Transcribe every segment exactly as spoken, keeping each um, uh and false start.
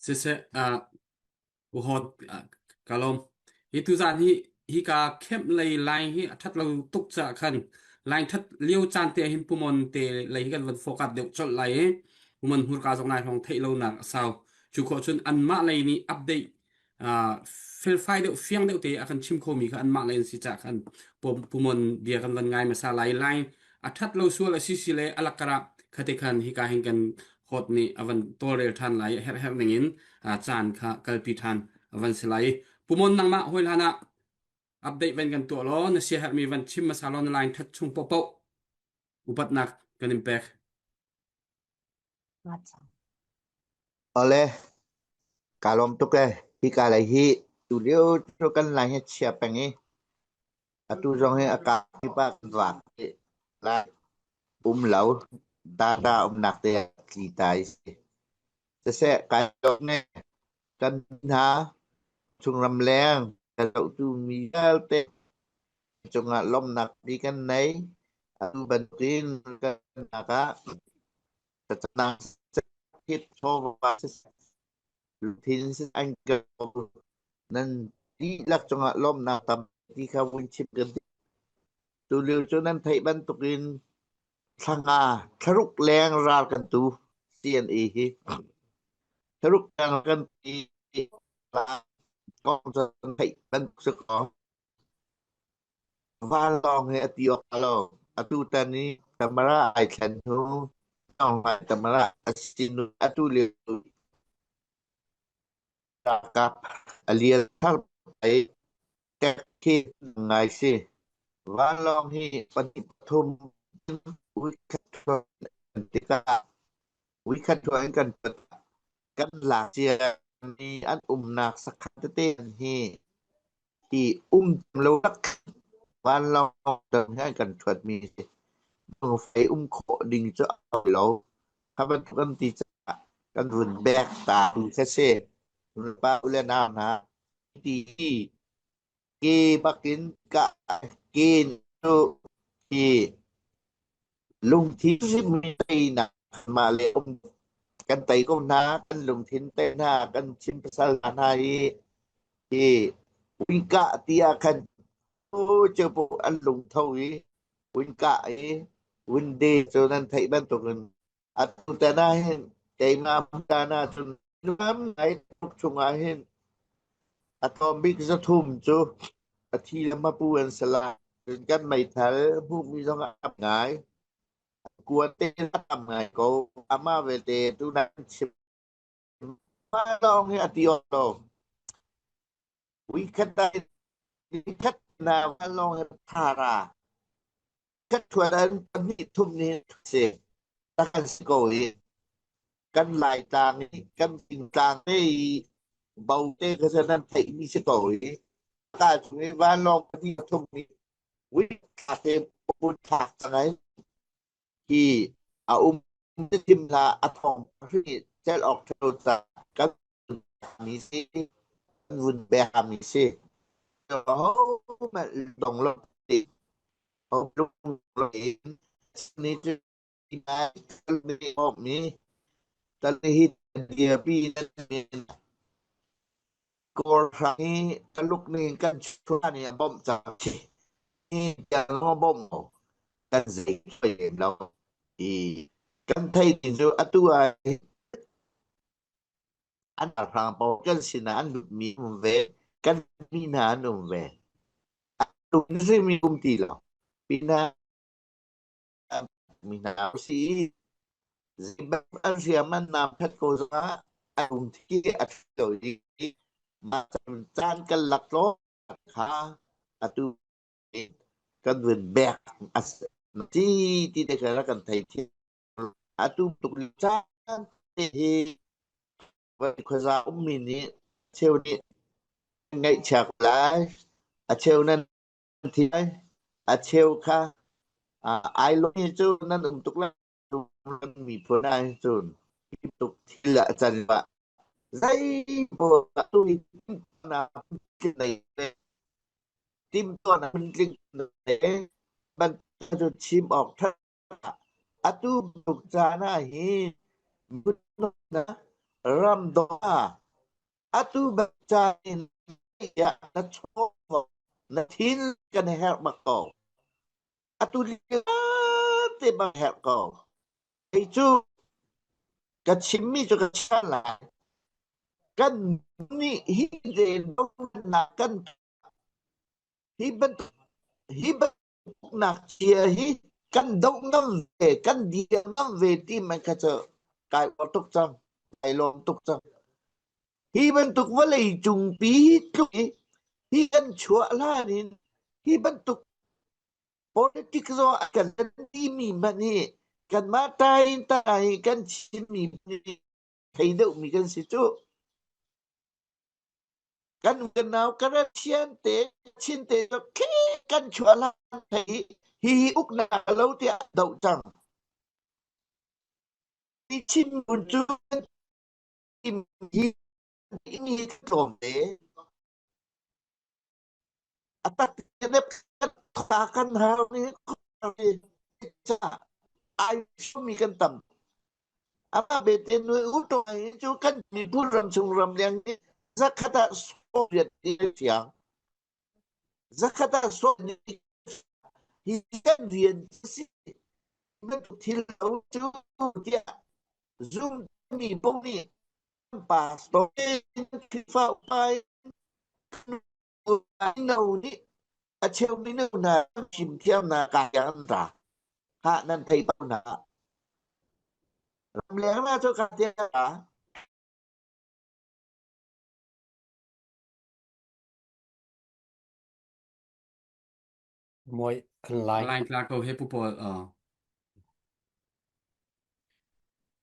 Siseh, ah, u hot, ah, ka lawm. Hi tuzan hi, hi ka khem lei lai hi a that lo tuk ca khan. Lai that lio caan te hin pumon te lei hi kan van focus deuh colh lai hi. Pumon hmur ka zong nai hrawng theih lo nak a sau. Cu khawh cun anmah lei nih update, ah, felfai deuh, fiang deuh te a kan chim khomi kha anmah lei an si ca khan. Pum-, pumon bia kan van ngai masa lai lai. A that lo sual a si si le a lak karah khate khan hi ka hin kan hot nih a van tawlrel ṭhan lai, a herh herh ningin, aa, caan kha kalpi ṭhan a van si lai. Pumon nangmah hoi hlanah update van kan tuah law, na sia herhmi van chim masa law, na lai that chung pohpoh upatnak kan in pek. Awle, ka lawm tuk e, hi ka lei hi, tu lio cu kan lai hi chia peng i, atu zong hi a ka hi pa kan vak hi, lai um lo, data umnak te tli ta i si. Siseh, ka lawm nge, kan hna, chung ramleng, ka zohtu mi vialte cungah lawmhnak mi kan nei, atu bantukin kan nak ah, ka canak siseh, hip chawva siseh, lungthin siseh, an ka nan dihlak cungah lawmhnak tam ti kha vun chim kan ti. Tu lio cu nan theih bantukin thlanga, thlaruk leng ral kan tu, C N A hi. Thlaruk leng ral kan ti, kong can theih bantuk si ko. Vanlawng hi a ti awk a lo. Atu tan i tamara ai thlen hnu, nong vai tamara a si nu atu lio. Kap a lial thar pai tek khi ngai si. Vanlawng hi pahnih pathum week khat hrawng an tikah, week khat hrawng kan pat, kan lak cia mi an umnak sakhan tete an hi. Hi um tam lo lak vanlawng dang hi an kan ṭhuatmi si. Dangfei um khawh ding cu a lo. Kha bantuk an ti caah kan vun bek ta tu kha si. Pa u le nau hna, ti hi ke bakin ka ke cu hi lungthin hrimhrim teinak mah le um kan tei ko hna, kan lungthin tei hna, kan chim pasal hna hi, hi uinkah tiah khan cu cu an lungtho i uinkah i vun de cu nan theih bantukin Atu tan ah hin keimah hmuh dan ahcun nuam ngai tuk chungah hin a tlawm bik zathum cu a thi le hmapu an si lai. Cun kan meithal hmuhmi zong a tam ngai. Kuante a tam ngai ko. Amah vialte tu nan chim. Vanlawng hi a ti awk lo. Voikhat ah hin, voikhat na vanlawng hi a thar a, khat thuat an pahnih thum nih si. Ta kan si ko hi. Kan Laitlang i, kan Thingtlang te i, Bote kha sa nan theihmi si ko hi. Ka chung i vanlawng pahnih thum nih, voikhat te pun thak cang ai. Hi a um thim hna a thawng pahnih celh awk ṭhalo caah kan vun bek mi si, kan vun bek mi si. Ho dong lo ti, ho dong lo ti, ni cu ti nai kan ni awk mi, kan ni hi dia pi nan ni Kawl hrang hi Taluk ning kan chuah nih a bawmh cang si. Hi tiang lawng a bawmh lo. Kan zei thei lo. I kan thei ding cu atu ah an hrang pawl kan sinah an lutmi um ve. Kan mi hna an um ve. Atu kan si mi um ti lo. Pi hna mi hna si i, zeibang an hriam an nam khat ko zongah a lungthli a ṭhalo i, mah caan kan lak tlawm kha atu kan vun bek a si ti te kha kan thei thim. Atu tuk caan te hi vawikhuaza ummi nih cheu nih ngaihchia ko lai, a cheu nan thi lai, a cheu kha, aa, ai lo hi cu nan um tuk lai, miphun ai cun tuk thil a can va. Zei pawl atu hi na nei le timtuan a hmun tling le ban cu chim awk ṭha. Atu bantuk caan ah hin na ram dong a, atu bang ca in ya na chaw na thin kan herh bak ko. Atu lian te bang herh ko. Hei cu ka chimmi cu ka chian lai. Kan nih hi zel dong na kan hi bantuk hi bantuk nak cia hi kan doh ngam ve, kan dia ngam ve ti man kha cu kai aw tuk cang, kai lawm tuk cang. Hi bantuk vawlei cungpi hi tluk hi, hi kan chuah hlan in hi bantuk politik zaw a kan lan timi hmanh hi kanmah ṭai in ta hi kan chimmi hmanh hi thei deuhmi kan si cu. Kan unau ka rathian te, Chin te cu khi kan chuah hlan thei hi, hi uknak a lo tiah doh cang. Hi Chin mun cu hi, hi tlawm ve. A tak kan hau ni caah ai mi kan tam. Amah bete nui u ṭawng hi cu kan miphun ram chung ram liang hi zakhat ah sawm rian ti fiang. Zakhat ah sawm rian hi kan rian si. Bantuk thil lo cu tiah zummi paoh nih pastor in Khrihfa upa in no nih a cheu mino hna chim thiam hna ka tiang an ra. Ha nan thei paoh hna. Ramleng hna cu ka tiang an ra. Mawi an lai. Lai tla ko he pu pawl, ah.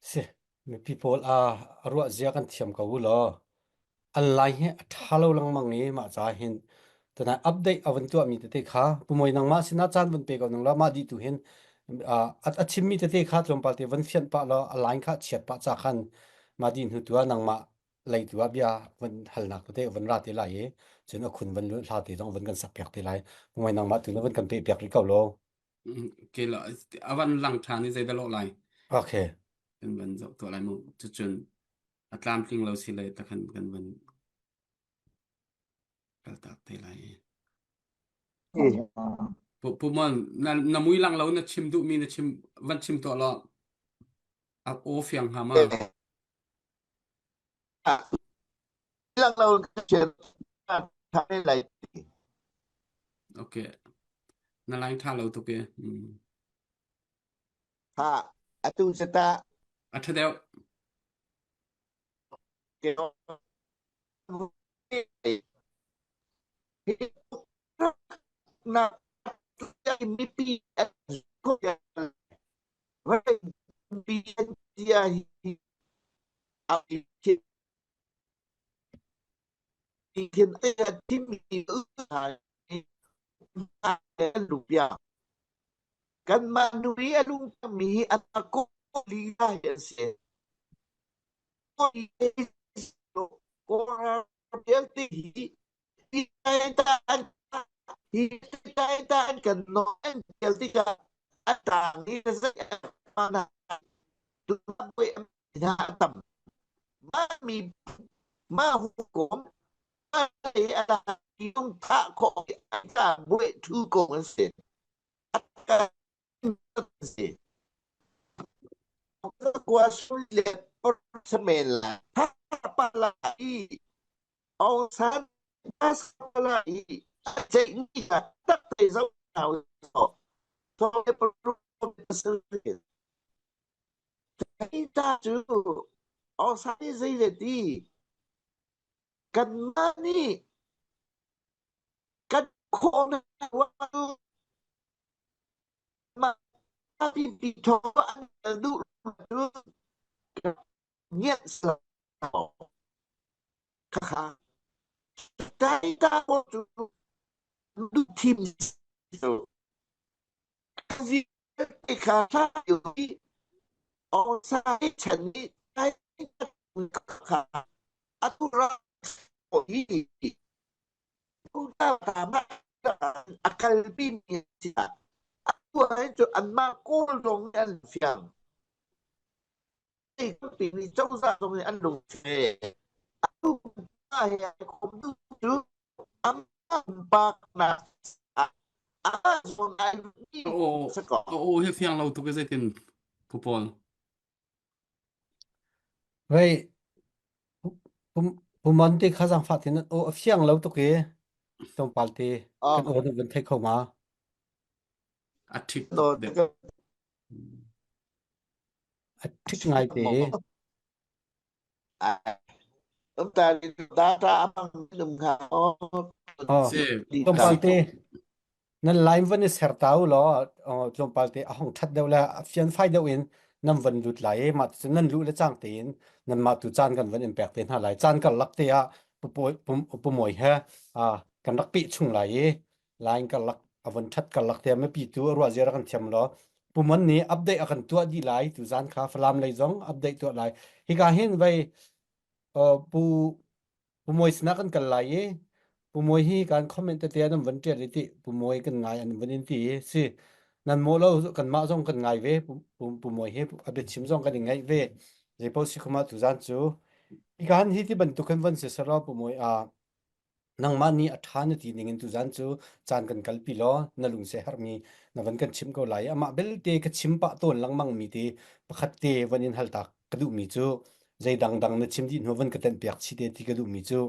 Si, mipi pawl a, a ruah zia kan thiam ko u law, an lai hi a ṭha lo lengmang i mah ca hin tunai update a van tuahmi tete kha, Pu Mawi nangmah sinah caan van pe ko nang law, mah dih tu hin, ah, a, a chimmi tete kha tlawmpal te van fianh pah law, a lai kha chiat pah ca khan mah dih hnu tu ah nangmah lei tu ah bia van halnak tete van ra te lai i, cun a khun van luh hla te zong van kan sak piak te lai. Pu Mawi nangmah tu na van kan peh piak rih ko law. Mm, ke la, a van lang ṭhan i zeidah lawh lai? Okay. Kan van zoh tuah lai mu. Cucun a tlamtling lo si le takhan kan van kaltak te lai. Mm. Pu, Pu Mawi, na, na mui lang lo na chim duhmi na chim, van chim tuah law. A aw fiang hnga ma. Eh. Ah, lang lo ka chim, ah, ṭha lai ti. Okay. Na lai ṭha lo tuk e. Hmm. Ha, atu zata. A ṭha deuh. Ke na mipi tia hi a i khin i khin a timi u hai a lupia. Kanmah nu i a lungtang mi hi an a ko li hi an si. Ko li ko vialte hi hi tai ta an hi tai ta an kan no an vial tikah a tang hi ka zai a mana tu na buai a mi na a tam. Ma mi ma hukum ma lei a la ki tung tha ko a ta buai thu ko an si. A ka si. Kua sui le por sa me la ha pa la i Aung San Pas la i a cei ni ka tak te zo na so so le por sa le ta chu Aung San ni zei le ti kan ma ni kan khawh na wa tu ma pi pi tho an duh tu ngiat sa kha kha tai ta ko tu duh thim tu ka zi kha sa yu ni Aung San chan ni tai ta kha a tu ra ko hi. Tuta ta ma a kalpi mi si ta. A tu ai cu an ma ko long an fiang. Ei kan pi ni cozah zong hi an lungsi. A tu a hi a khom tu tu. Amah paknak a, a zong a in Ka aw, sakawh. Ka aw hi fiang lo tuk i zeitin, Pu Paul. Vei, Pu, Pu, Pu Mon ti kha zangfah tin, aw, a fiang lo tuk i, Tlawmpal ti, aw, kan aw deuh van thei kho ma. A thik deuh. A thik ngai ti. Aw. Aw, Tlawmpal ti, nan line van i ser ta u law, aw, Tlawmpal ti a hong that deuh le a fianfai deuh in nan van lut lai i, mah tu cun nan luh le cang tein nanmah tu caan kan van in pek te hna lai. Caan karlak te ah Pu, Pu, Pu, Pu Mawi he, ah, kan rak peh chung lai i, line karlak, a van that karlak te ah mipi tu a ruah zia rak kan thiam law. Pu Mon nih update a kan tuah dih lai, tu zan kha Falam lei zong update tuah lai. Hika hin vei, uh, Pu, Pu Mawi sinah kan kal lai i, Pu Mawi hi kan comment tete an van ṭial i ti, Pu Mawi kan ngai an van in ti i si. Nan mawh lo, kanmah zong kan ngai ve, Pu, Pu, Pu Mawi hi a biachim zong kan i ngaih ve. Zeipaoh si khuamah tu zan cu. Hika hin hi ti bantuk kan van si selaw, Pu Mawi, ah, nangmah nih a ṭha na ti ning in tu zan cu caan kan kalpi law, na lungsia herhmi na van kan chimh ko lai. Amah belte ka chim pah tawn lengmangmi te pakhat te van in haltak ka duhmi cu, zei dangdang na chim dih hnu van ka tanhpiak chih te ti ka duhmi cu,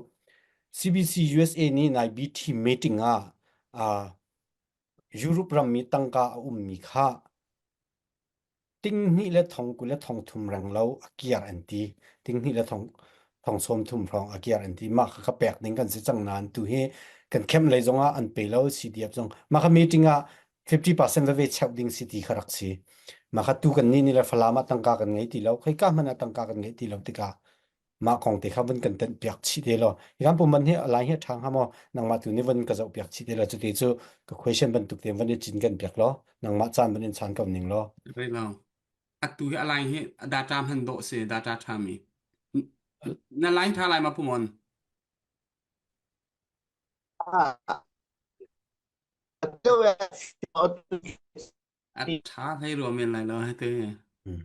C B C U S A nih nai B T meeting ah, aa, Europe rammi tangka a ummi kha ting hnih le thong kul le thong thum reng lo a kiar an ti. Ting hnih le thong, thong sawm thum hrawng a kiar an ti. Mah kha ka pek ding kan si cang nain tu hi kan camp lei zongah an pe lo, C D F zong. Mah kha meeting ah fifty percent veve cheuh ding si ti kha rak si. Mah kha tu kan nih ni le Falam ah tangka kan ngei ti lo, khoika hmanh ah tangka kan ngei ti lo tikah mah kong te kha van kan tanhpiak chih te law. Hi kan Pu Mon hi a lai hi a ṭha hnga maw? Nangmah tu nih van ka zohpiak chih te law. Cuti cu ka question bantuk te van i cin kan piak law. Nangmah caan van in chan ko ning law. Rei lo. Atu hi a lai hi a data hman dawh si, data ṭha mi. N-, na line ṭha lai ma, Pu Mon? Ah. A ṭha hlei rua men lai lo, hei te. Hmm.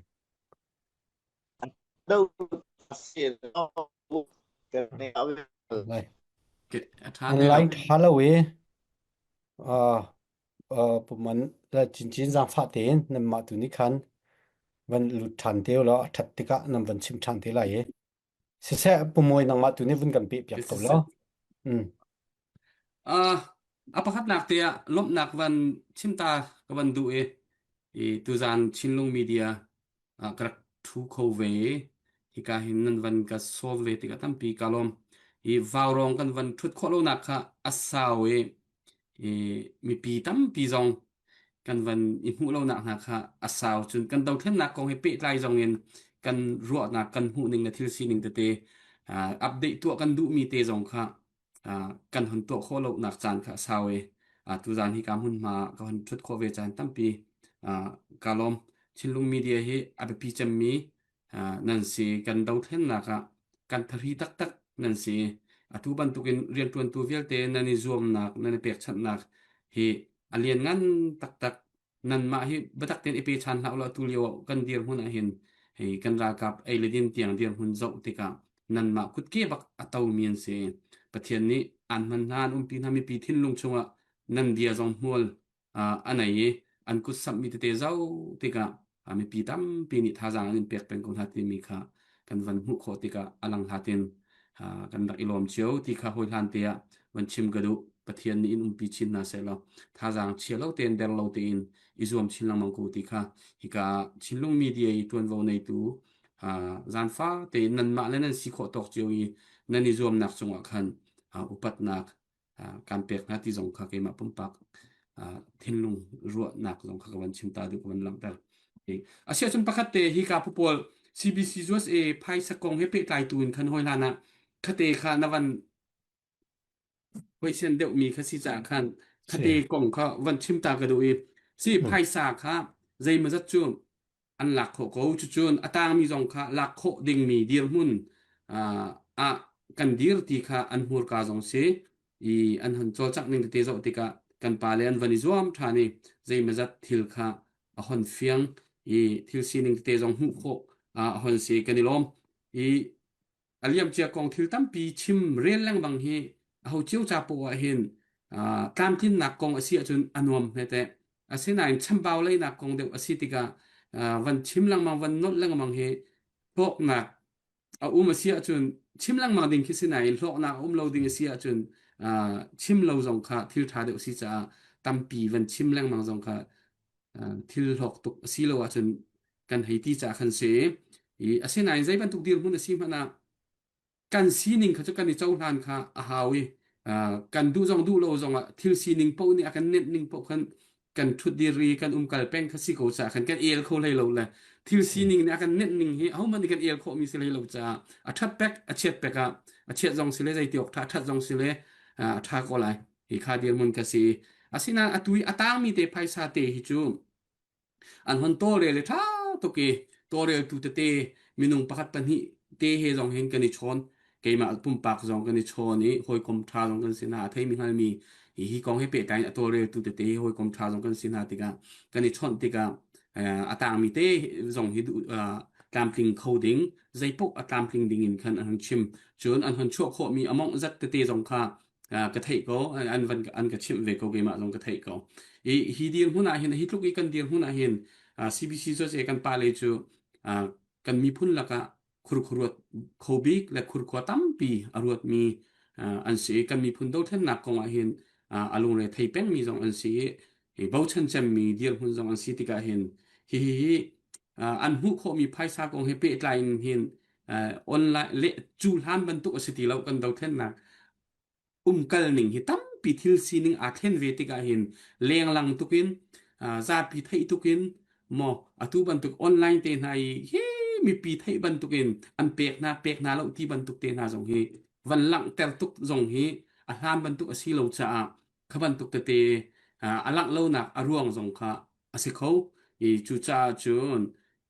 Lai. Ke, a ṭha online lo. Ṭha lo i, ah, ah, Pu Mon, la Chin Chin zangfah tein nanmah tu nih khan van lut ṭhan te u law, a ṭhat tikah nan van chim ṭhan te lai i. Siseh, Pu Mawi, nangmah tu nih vun kan pehpiak ko law. Mm. Ah, a pakhatnak te ah lawmhnak van chim ta ka van duh i, i tuzan Chinlung Media, ah, ka rak ṭhu kho ve i, hika hin nan van ka solve tikah tampi ka lawm. I vaurawng kan van ṭhut khawh lonak kha a sau i, i mipi tampi zong kan van i hmuh lonak hna kha a sau. Cun kan dothlennak kong he pehtlai zongin kan ruahnak, kan hmuh ning le thil sining tete, aa, update tuah kan duhmi te zong kha, aa, kan hon tuah khawh lonak caan kha a sau i, aa, tuzan hi ka hmunhma ka hon ṭhut khawh ve caan tampi, aa, ka lawm. Chinlung Media hi a biapi cemmi, aa, nan si, kan dothlennak ah kan thahri taktak nan si. Atu bantukin rianṭuantu vialte nan i zuamnak, nan i pekchanhnak hi a lianngan taktak. Nanmah hi biatak tein i pechan hlah u law, atu lio kan dirhmun ah hin, hei, kan ralkap ei le din tiang dirhmun zoh tikah nanmah kutke bak a tomi an si. Pathian nih an hman hna, an umpi hna, mipi thinlung chungah nan bia zong hmual, aa, a nei i an kut samhmi tete zoh tikah, aa, mipi tampi nih thazaang an in pek peng ko hna timi kha kan van hmuh khawh tikah a lang hlatin, aa, kan rak i lawm cio ti kha hoi hlan te ah van chim ka duh. Pathian nih in umpi chin hna sehlaw, thazaang chia lo tein, der lo tein i zuam chin lengmang ko ti kha hika Chinlung Media i ṭuanvo neitu, aa, zanfa tein nanmah le nan si khawh tawk cio i nan i zuamnak cungah khan, aa, upatnak aa, kan pek hna ti zong kha keimah pumpak, aa, thinlung ruahnak zong kha ka van chim ta duh, ka van langhter. Okay. A si ahcun pakhat te hika Pu Paul, C B C U S A phaisa kong he pehtlaitu in khan hoi hlan ah khate kha na van hoihsian deuhmi kha si caah khan khate kong kha van chim ta ka duh i, si phaisa kha zeimawzat cu an lak khawh ko. Cucun a tangmi zong kha lak khawh dingmi dirhmun, aa, ah kan dir ti kha an hmurka zong si i, an hon cawlcangh ning tete zoh tikah kan pa le an van i zuam ṭhan i, zeimawzat thil kha a hon fiang i, thil sining tete zong hmuh khawh, a hon si kan i lawm. I a liam cia kong thil tampi chim rel lengmang hi a ho cio ca poh ah hin, aa, tlamtlinnak kong a si ahcun a nuam hmete. Asinain chambau leinak kong deuh a si tikah, aa, van chim lengmang, van nolh lengmang hi hlawknak a um a si ahcun chim lengmang ding khi si nain hlawknak a um lo ding a si ahcun, aa, chim lo zong kha thil ṭha deuh a si caah tampi van chim lengmang zong kha, aa, thil hlawk tuk a si lo ahcun kan hei ti caah khan si. I, asinain zei bantuk dirhmun a si hmanh ah kan sining kha cu kan i cohlan kha a hau i, aa, kan duh zong duh lo zongah thil sining paoh nih a kan nenh ning paoh khan kan ṭhutdir i kan umkal peng kha si ko caah khan kan el kho hlei lo le thil sining nih a kan nenh ning hi ahohmanh nih kan el khawhmi si hlei lo caah a ṭhat pek, a chiat pek ah, a chiat zong si le, zeitiawk ṭha, a ṭhat zong si le, aa, a ṭha ko lai. Hi kha dirhmun kha si. Asinain atu i a tangmi te phaisa te hi cu an hon tawlrel i ṭha tuk i, tawlreltu tete minung pakhat pahnih te he zong hin kan i chawn. Keimah pumpak zong kan i chawn i, hawikom ṭha zong kan si hna, a theimi hngalmi hi, hi kong he pehtlai in a tawlreltu tete hi hawikom ṭha zong kan si hna tikah, kan i chawnh tikah, aa, a tangmi te zong hi duh, aa, tlamtling kho ding, zeipaoh a tlamtling ding in khan an hon chim. Cun an hon chuah khawhmi a mongh zat tete zong kha, aa, ka theih ko, an, an van, an ka chimh ve ko, keimah zong ka theih ko. I, hi dirhmun ah hin, hi tluk i kan dirhmun ah hin, aa, C B C Zose kan pa lei cu, aa, kan miphun lakah khurkhuruat kho bik le khurkhua tampi a ruatmi, aa, an si i, kan miphun dothlennak kong ah hin, aa, a lungre thei pengmi zong an si i, i bochan cemmi dirhmun zong an si tikah hin, hihi hi, aa, an hmuh khawhmi phaisa kong he pehtlai in hin, aa, online le cu hlan bantuk a si ti lo kan dothlennak umkal ning hi tampi thil sining aa thlen ve tikah hin lenglang tukin, aa, zapi theih tukin maw, atu bantuk online te hna i hi mipi theih bantukin an pek hna, pek hna lo ti bantuk te hna zong hi van langhter tuk zong hi a hlan bantuk a si lo caah kha bantuk tete, aa, a langh lonak a ruang zong kha a si kho. I cucaah cun,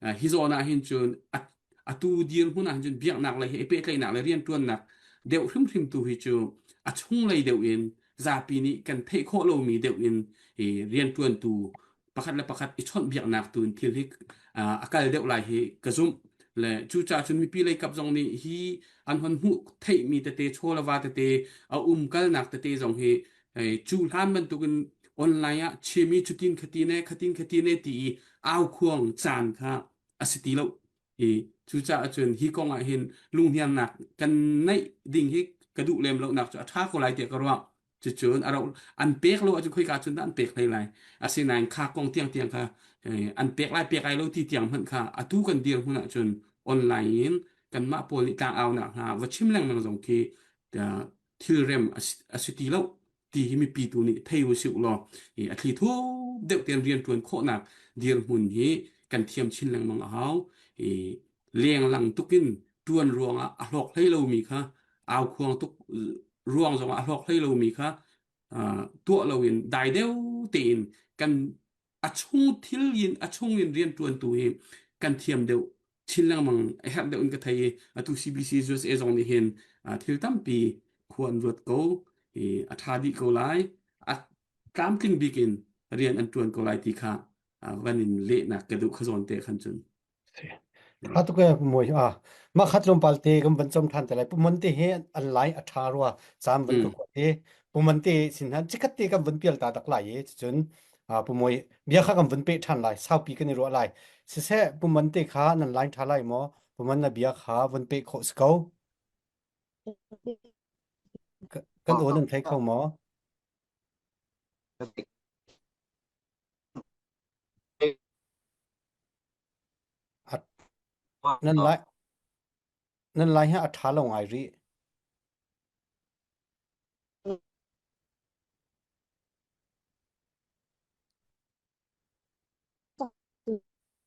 aa, hi zawn ah hin cun a, atu dirhmun ah hin cun biaknak lei hi i pehtlaihnak le rianṭuannak deuh hrimhrim tu hi cu a chunglei deuh in zapi nih kan theih khawh lomi deuh in i rianṭuantu pakhat le pakhat i chawnh biaknak tu in thil hi, aa, a kal deuh lai hi ka zumh. Le cucaah cun mipi leikap zong nih hi an hon hmuh theihmi tete, chawlava tete, a umkalnak tete zong hi, eh, cu hlan bantukin online ah chim i cutin khatin e, khatin khatin e ti i au khuang caan kha a si ti lo. I cucaah cun hi kong ah hin lunghniamnak kan neih ding hi ka duh lem lonak cu a ṭha ko lai tiah ka ruah. Cucun a rauh an pek lo ahcun khoika cun dah an pek hlei lai. Asinain kha kong tiang tiang kha, eh, an pek lai pek ai lo ti tiang hmanh kha atu kan dirhmun ah cun online in kanmah pawl nih tlang aunak hna va chim lengmang zong khi, ah, thilrem a si, a si ti lo ti hi mipi tu nih thei u si u law. I a thli thup deuh tein rianṭuan khawhnak dirhmun hi kan thiam chin lengmang a hau. I lenglang tukin ṭuan ruangah a hlawk hlei lomi kha, au khuang tuk ruang zongah a hlawk hlei lomi kha, aa, tuah loin dai deuh tein kan a chung thil in, a chung in rianṭuantu hi kan thiam deuh chin lengmang a herh deuh in ka thei i, atu C B C Zose zong nih hin, aa, thil tampi khua an ruat ko, i, a ṭha dih ko lai, a tlamtling bik in rian an ṭuan ko lai ti kha, aa, van in lehnak ka duh kha zawn te khan cun. Si. Ṭha tuk e, Pu Mawi. Ah, mah khat tlawmpal te kan van cawm ṭhan te lai. Pu Mon te he an lai a ṭha rua, caan van ka kuat e. Pu Mon te sin han, cikhat te kan van pial ta tak lai e. Cun, ah, Pu Mawi, bia kha kan van peh ṭhan lai, saupi kan i ruah lai. Siseh, Pu Mon te kha nan lai ṭha lai maw? Pu Mon na bia kha van peh khawh si ko. Ka, kan aw nan thei kho maw? A, nan lai, nan lai hi a ṭha lo ngai rih.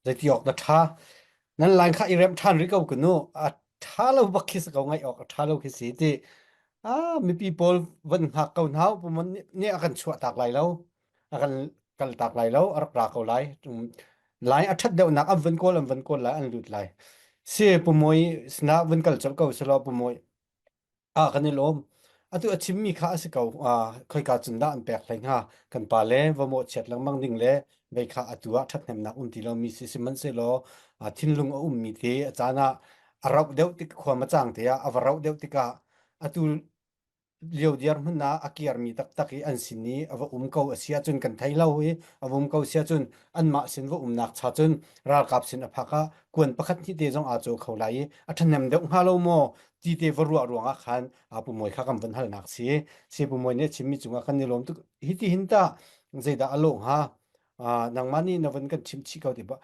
Zeiti awk na ṭha. Nan lai kha i remh ṭhan rih ko ka nu. A ṭha lo bak khi si ko ngaih awk, a ṭha lo khi si ti. A, mipi pawl van hngak ko hna u, Pu Mon nih, nih a kan chuah tak lai lo. A kan kal tak lai lo, a rak ra ko lai. Um, lai a ṭhat deuhnak an van kawl, an van kawl lai, an lut lai. Si, Pu Mawi, sinah van kal colh ko si law, Pu Mawi. Ah, kan i lawm. Atu a chimmi kha a si ko, aa, khoika cun dah an pek hlei hnga? Kan pa le va mawhchiat lengmang ding le vei kha atu ah ṭhathnemnak um ti lo mi si, sihmanhsehlaw, aa, thinlung a ummi te a caan ah a rauh deuh tik, khuam a cang te ah a va rauh deuh tikah atu lio dirhmun ah a kirmi taktak i an sin i a va um ko a si ahcun kan thei lo i a va um ko a si ahcun anmah sin va umnak cha cun ralkap sin a phak ah kuan pakhat hnih te zong aa caw kho lai i a ṭhahnem deuh hnga lo maw ti te va ruah ruangah khan aa pumawi kha kan van halnak si. Si pumawi nih a chimmi cungah kan i lawm tuk. Hiti hin tah, zeidah a lawh hnga? Aa, nangmah nih na van kan chimh chih ko ti pah.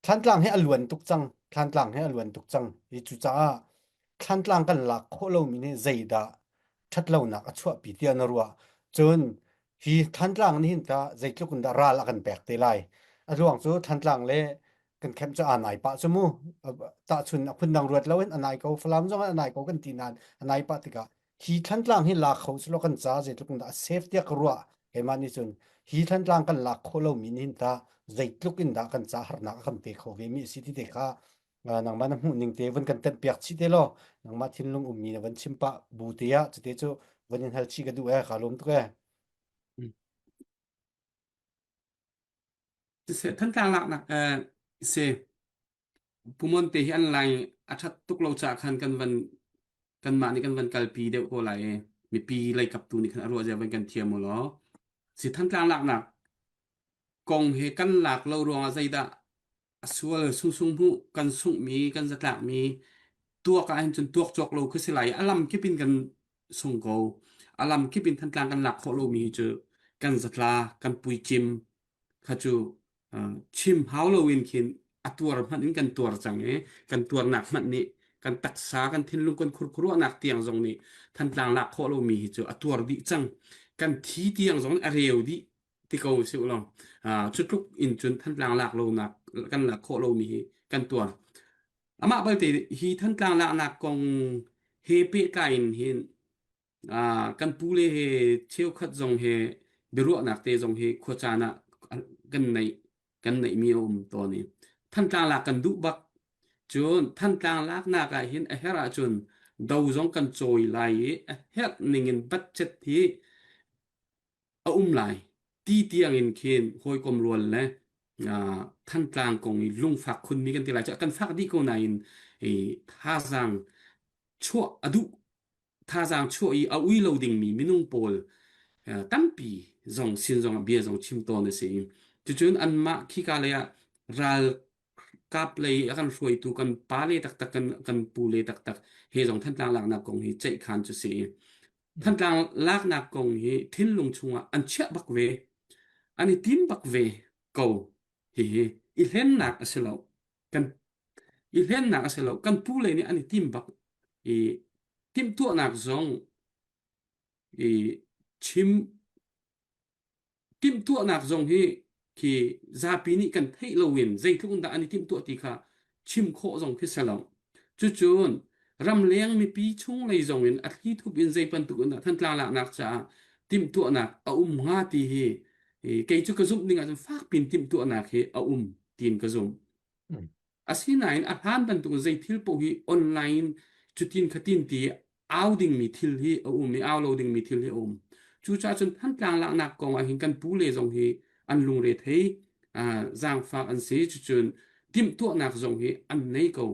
Thlantlang hi a luan tuk cang, Thlantlang hi a luan tuk cang. Hi cucaah Thlantlang kan lak khawh lomi nih zeidah ṭhatlonak a chuahpi tiah na ruah? Cun hi Thlantlang nih hin tah zeitluk in dah ral a kan pek te lai? A luang cu Thlantlang le kan camp cu aa nai pah cu mu. Tahchun a phundang ruat lo in a nai ko, Falam zong a nai ko kan ti nain a nai pah tikah hi Thlantlang hi lak kho cu law kan ca zeitluk in dah a safe tiah ka ruah. Keimah nih cun hi Thlantlang kan lak khawh lomi nih hin tah zeitluk in dah kan ca harnak a kan pe kho ve mi a si ti te kha, aa, nangmah na hmuh ning te van kan tanpiak chih te law, nangmah thinlung ummi na van chim pah bu te ah cute cu van in hal chih ka duh e, kaa lawm tuk e. Siseh, Thantlang laknak, eh, si. Pumon te hi an lai a ṭhat tuk lo caah khan kan van, kanmah nih kan van kalpi deuh ko lai e. Mipi leikaptu nih khan a ruah zia van kan thiam u law. Si, Thantlang laknak kong he kan lak lo ruangah zeidah a sual sungsung hmuh kan sunghmi, kan zatlakmi tuak ah hin cun tuak cuak lo kha si lai. A lam kip in kan sung ko. A lam kip in Thantlang kan lak khawh lomi hi cu kan zatla, kan puicim kha cu, aa, chim hau lo in khin a tuar hmanh in kan tuar cang e. Kan tuarnak hmanh nih kan taksa, kan thinlung, kan khurkhuruahnak tiang zong nih Thantlang lak khawh lomi hi cu a tuar dih cang. Kan thi tiang zong nih a reu dih ti ko si uh lo. Aa, cutluk in cun Thantlang lak lonak, kan lak khawh lomi hi kan tuar. Amah balte hi Thantlang laknak kong he pehtlai in hin, aa, kan pu le he cheukhat zong he biaruahnak te zong he khua caan ah kan neih, kan neihmi a um tawn i Thantlang lak kan duh bak. Cun Thantlang laknak ah hin a herh ahcun do zong kan cawi lai i a herh ning in budget hi a um lai. Ti tiang in khin hawikom rual le, aa, Thantlang kong i lungfak khunmi kan ti lai cu a kan fak dih ko nain i thazaang chuah a duh, thazaang chuah i a ui lo dingmi minung pawl, aa, tampi zong sin zong ah bia zong chim tawn a si. Cucun anmah khika lei ah ral kap lei a kan hruaitu kan pa le taktak, kan, kan pu le taktak he zong Thantlang laknak kong hi ceih khan cu si. Thantlang laknak kong hi thinlung chungah an chiah bak ve, an i tim bak ve ko. Hihi i hlennak a si lo. Kan i hlennak a si lo. Kan pu le nih an i tim bak. I timhtuahnak zong i chim, timhtuahnak zong hi khi zapi nih kan theih loin zeitluk in dah an i timhtuah ti kha chim khawh zong khi si lo. Cucun ramleng mipi chunglei zongin a thlithup in zei bantuk in dah Thantlang laknak caah timhtuahnak a um hnga ti hi, i, kei cu ka zumh ding ahcun fakpi in timhtuahnak hi a um tiin ka zumh. Asinain a hlan bantuk zei thil paoh hi online cutin khatin ti au dingmi thil hi a um i au lo dingmi thil hi a um. Cucaah cun Thantlang laknak kong ah hin kan pu le zong hi an lungre thei, aa, zaangfak an si. Cucun timhtuahnak zong hi an nei ko.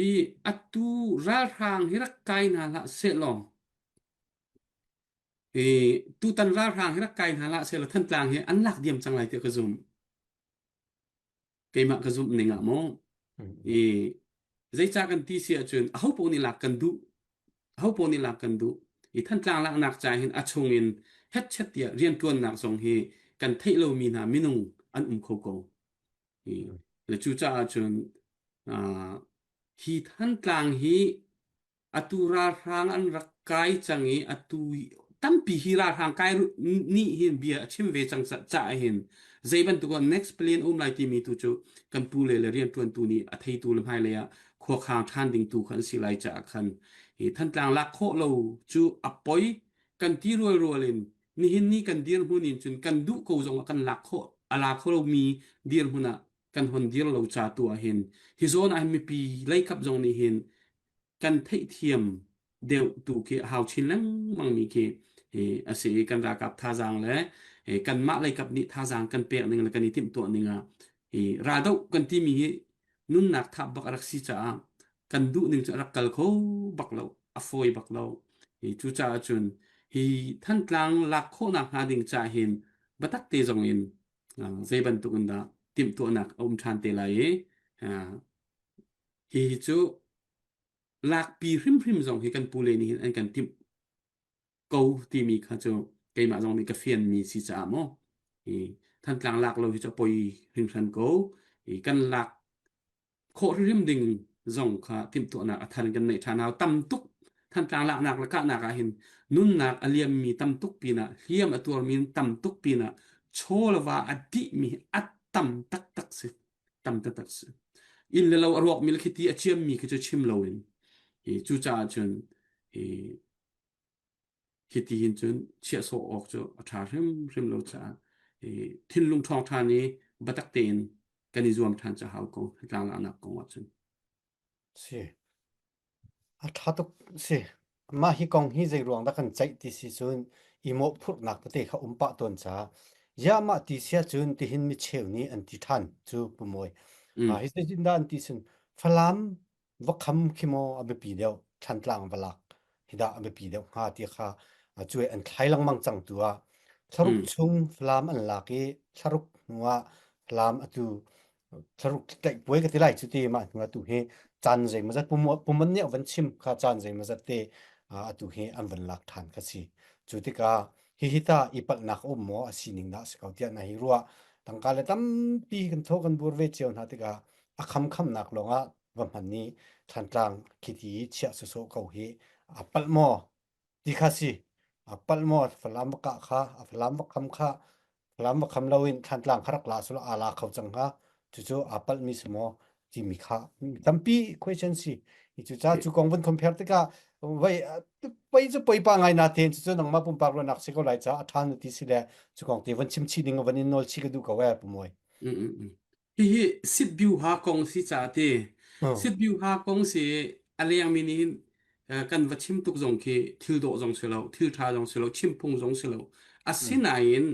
I atu ralhrang hi rak kai hna hlah sehlaw, i tutan ralhrang hi rak kai hna hlah sehlaw, Thantlang hi an lak diam cang lai tiah ka zumh. Keimah ka zumh ning ah maw? I zeicah kan ti si ahcun aho paoh nih lak kan duh, aho paoh nih lak kan duh. I Thantlang laknak ca hin a chungin hetchet tiah rianṭuannak zong hi kan theih lomi hna minung an um kho ko. I le cucaah cun, aa, hi Thantlang hi atu ralhrang an rak kai cang i atu tampi hi ralhrang kai nih hin bia a chim ve cang caah hin zei bantuk ah next plan a um lai timi tu cu kan pu le le rianṭuantu nih a theitu le hmailei ah khuakhang ṭhan dingtu kha an si lai caah khan hi Thantlang lak khawh lo cu a poi kan ti rualrual in nihin ni kan dirhmun in cun kan duh ko zong ah kan lak khawh, a lak khawh lomi dirhmun ah kan hon dir lo ca tu ah hin hi zawn ah hin mipi leikap zong nih hin kan theihthiam deuh tu khi a hau chin lengmang mi khi, eh, a si i kan ralkap thazaang le, eh, kanmah leikap nih thazaang kan pek ning le kan i timhtuah ning a, eh, ral doh kan timi hi nunnak thap bak a rak si caah kan duh ning cu a rak kal kho bak lo, a fawi bak lo. Eh, cucaah cun hi Thantlang lak khawhnak hnga ding caah hin biatak te zong in, ah, zei bantuk in dah timhtuahnak a um ṭhan te lai i, ah, hi hi cu lakpi hrimhrim zong hi kan pu le nih hin an kan timh ko timi kha cu keimah zong nih ka fianmi si caah maw? I Thantlang lak lo hi cu a poi hringhran ko. I kan lak khawh hrimhrim ding zong kha timhtuahnak a thar in kan neih ṭhan hau. Tam tuk Thantlang laknak le kahnak ah hin nunnak a liammi tam tuk pinah, hliam a tuarmi tam tuk pinah, chaw le va a dihmi a tam taktak si, tam taktak si. Inn le lo a ruakmi le khiti a ciammi khi cu chim lo in, i cucaah cun, i hiti hin cun chiahsawh awk cu a ṭha hrimhrim lo caah, i thinlung ṭhawng ṭhan i biatak tein kan i zuam ṭhan caah hau ko, Thantlang laknak kong ah cun. Si. A ṭha tuk si. Mah hi kong hi zei ruang dah kan ceih ti si cun i mawhphurhnak tete kha um pah tawn ca. Ziahmah ti si ahcun tihin micheu nih an ti ṭhan cu pumawi. Mm. Ah, hi zeitindah an ti cun Falam va kham khi maw a biapi deuh, Thantlang va lak hi dah a biapi deuh hnga ti kha, ah, cu an thlai lengmang cang tu ah thlaruk Mm. chung Falam an lak i thlaruk hnuah Falam atu thlaruk tlaihpuai ka ti lai cu ti mah hnu atu hi caan zeimawzat pum-, pum an nih a van chim kha caan zeimawzat te, aa, atu hi an van lak ṭhan kha si. Cu tikah hi hi ta i palhnak a um maw a sining dah a si ko tiah na hi ruah. Tangka le tampi kan thawh kan bur ve cio hna tikah a khamkhamnak lawngah va hman i Thantlang khiti chiah sawsawh ko hi a palh maw? Ti kha si. A palh maw, Falam va kah kha, a Falam va kham kha, Falam va kham loin Thantlang kha rak la sulaw aa la kho cang kha, cucu aa palhmi si maw timi kha tampi question si. I cucaah cu kong van compare tikah, vai, a, poi cu poi pah ngai nain, cucu nangmah pumpak ruahnak si ko lai caah a ṭha na ti si le, cu kong te van chim chih ding a van in nawl chih ka duh ko e, pumawi. Mm, mm, mm. Hihi sitbiuha kong si caah ti. Oh. Sitbiuha kong si a lengmi nih hin, eh, kan va chim tuk zong khi thil dawh zong si lo, thil ṭha zong si lo, chimphung zong si lo. Asinain,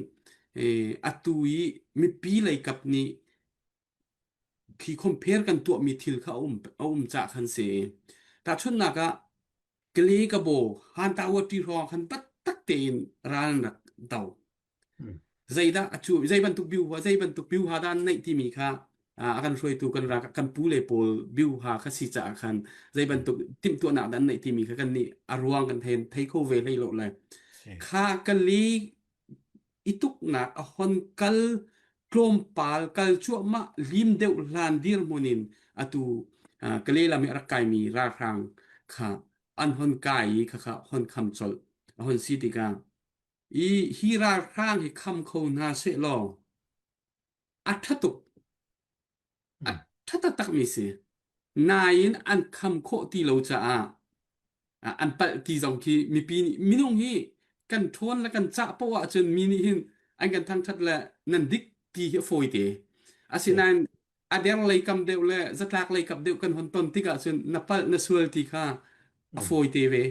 eh, atu i mipi leikap nih khi compare kan tuahmi thil kha a um, a um caah khan si. Tahchunhnak ah, ka le ka baw, hanta uati hrawng khan biatak tein ral an rak do. Hmm. Zeidah a cu, zei bantuk biuha, zei bantuk biuha dah an neih timi kha, aa, a kan hruaitu kan rak, kan pu le pawl biuha kha si caah khan, zei bantuk timhtuahnak dah an neih timi kha kannih a ruang kan thei, thei kho ve hlei lo le. Si. Kha ka le i tuknak a hon kal tlawmpal kal cuahmah lim deuh hlan dirhmun in atu, aa, ka le lam i a rak kaimi ralhrang kha an hon kai i kha kha hon kham colh a hon si tikah i hi ralhrang hi kham kho hna sehlaw a ṭha tuk, a Hmm. ṭha taktakmi si. Nain an kham khawh ti lo caah, a, an palh ti zong khi mipi nih, minung hi kan ṭhawn le kan cah paoh ahcun mi nih hin an kan thangṭhat le nan dik ti hi a fawi te. Asinain a der leikam deuh le zatlak leikap deuh kan hon ton tikah cun na palh na sual ti kha a Hmm. fawi te ve.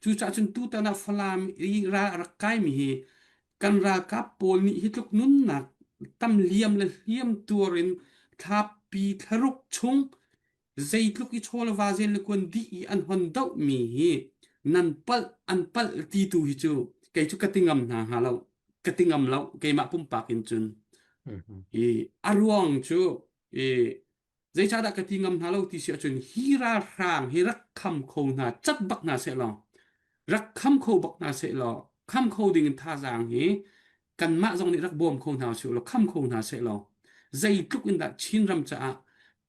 Cucaah cun tutan ah Falam i ral a rak kaimi hi kan ralkap pawl nih hi tluk nunnak tam liam le hliam tuar in thlapi thlaruk chung zeitluk i chaw le va zel le kuan dih i an hon dohmi hi nan palh, an palh ti tu hi cu kei cu ka ti ngam hna, hna lo, ka ti ngam lo, keimah pumpak in cun. Mhm. I a ruang cu, i zeicahdah ka ti ngam hna lo ti si ahcun hi ralhrang hi rak kham kho hna, cat bak hna sehlaw, rak kham kho bak hna sehlaw, kham kho ding in thazaang hi kanmah zong nih rak bawm kho hna sehlaw, kham kho hna sehlaw, zeitluk in dah Chin ram caah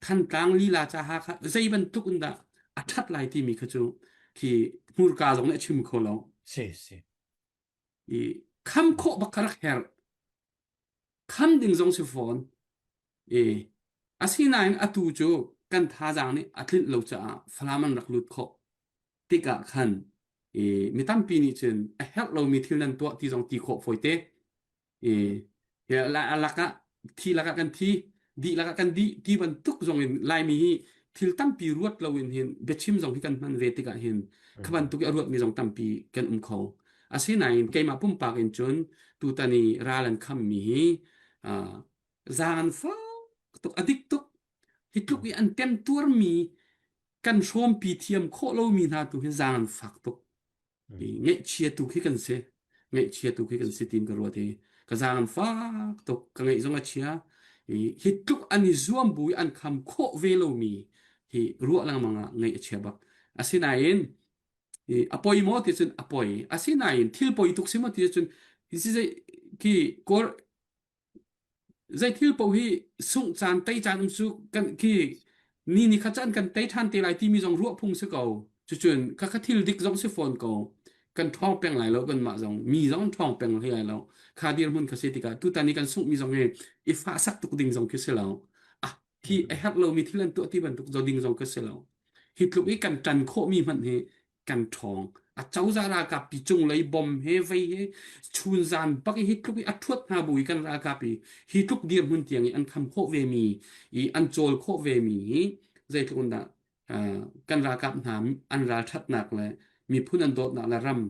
Thantlang lila caha kha zei bantuk in dah a ṭhat lai timi kha cu khi hmurka zong nih a chim kho lo. Si, si. I kham khawh bak kha rak herh. Kham ding zong si fawn. I asinain atu cu kan thazaang nih a tlinh lo caah Falam an rak lut khawh tikah khan, i mi tampi nih cun a herh lomi thil nan tuah ti zong ti khawh fawi te. I, hi a la-, a lakah, thi lakah kan thi, dih lakah kan dih, ti bantuk zong in Laimi hi, thil tampi ruat lo in hin biachim zong hi kan hman ve tikah hin kha bantuk i a ruatmi zong tampi kan um kho. Asinain keimah pumpak in cun tutan i ral an khammi hi, aa, zang an fak tuk, a dik tuk. Hi tluk i an temtuarmi kan hrawmpi thiam khawh lomi hna tu hi zang an fak tuk. I ngaihchia tuk hi kan si. Ngaihchia tuk hi kan si tiin ka ruat hi. Ka zang an fak tuk, ka ngaih zong a chia. I hi tluk an i zuam bu i an kham khawh ve lomi hi ruah lengmang ah ngaih a chia bak. Asinain, i, a poi maw ti cun a poi. Asinain thil poi tuk si maw ti cun, hi si zei ki kor, zei thil poh hi sungh caan, tei caan um cu kan khi ni ni khat caan kan tei ṭhan te lai timi zong ruah phung si ko. Cucun kha kha thil dik zong si fawn ko. Kan ṭhawng peng lai lo, kanmah zong, mi zong an ṭhawng peng hlei lai lo. Kha dirhmun kha si tikah, tutan i kan sunghmi zong hi i fahsak tuk ding zong khi si lo. Ah, khi a herh lomi thil an tuah ti bantuk zaw ding zong khi si lo. Hi tluk i kan ṭan khawhmi hmanh hi kan ṭhawng. A cozah ralkap pi cunglei bom he vei he chun zan bak i hi tluk i a ṭhuat hna bu i kan ralkap i hi tluk dirhmun tiang i an kham khawh ve mi, i an cawl khawh ve mi hi zeitluk in dah, aa, kan ralkap hna an ralṭhatnak le miphun an dawtnak le ram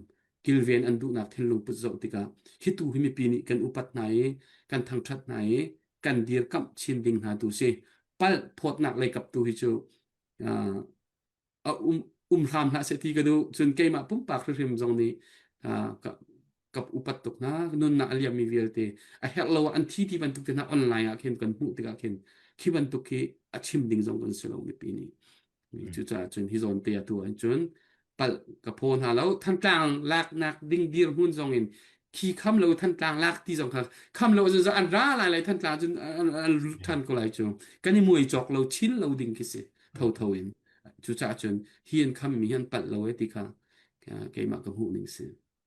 kilven an duhnak thinlung put zoh tikah hi tu hi mipi nih kan upat hna i kan thangṭhat hna i kan dirkamh chin ding hna tu si. Palh phawtnak leikap tu hi cu, aa, a um, um hram hlah seh ti ka duh. Cun keimah pumpak hrimhrim zong nih, aa, ka, ka upat tuk hna, nunnak a liammi vialte a herh lo ah an thi ti bantuk te hna online ah khin kan hmuh tikah khin khi bantuk khi a chim ding zong kan si lo mipi nih. Cucaah cun hi zawn te atu ah cun palh ka phaw hna lo, Thantlang laknak ding dirhmun zong in khi kham lo Thantlang lak ti zong kha kham lo zong an ra lai lai, Thantlang cun an, an, an lut ṭhan ko lai cu kan i muai cawk lo, chin lo ding khi si thotho in. Cucaah cun hi an khammi hi an palh lo e ti kha, aa, keimah ka hmuh ning si.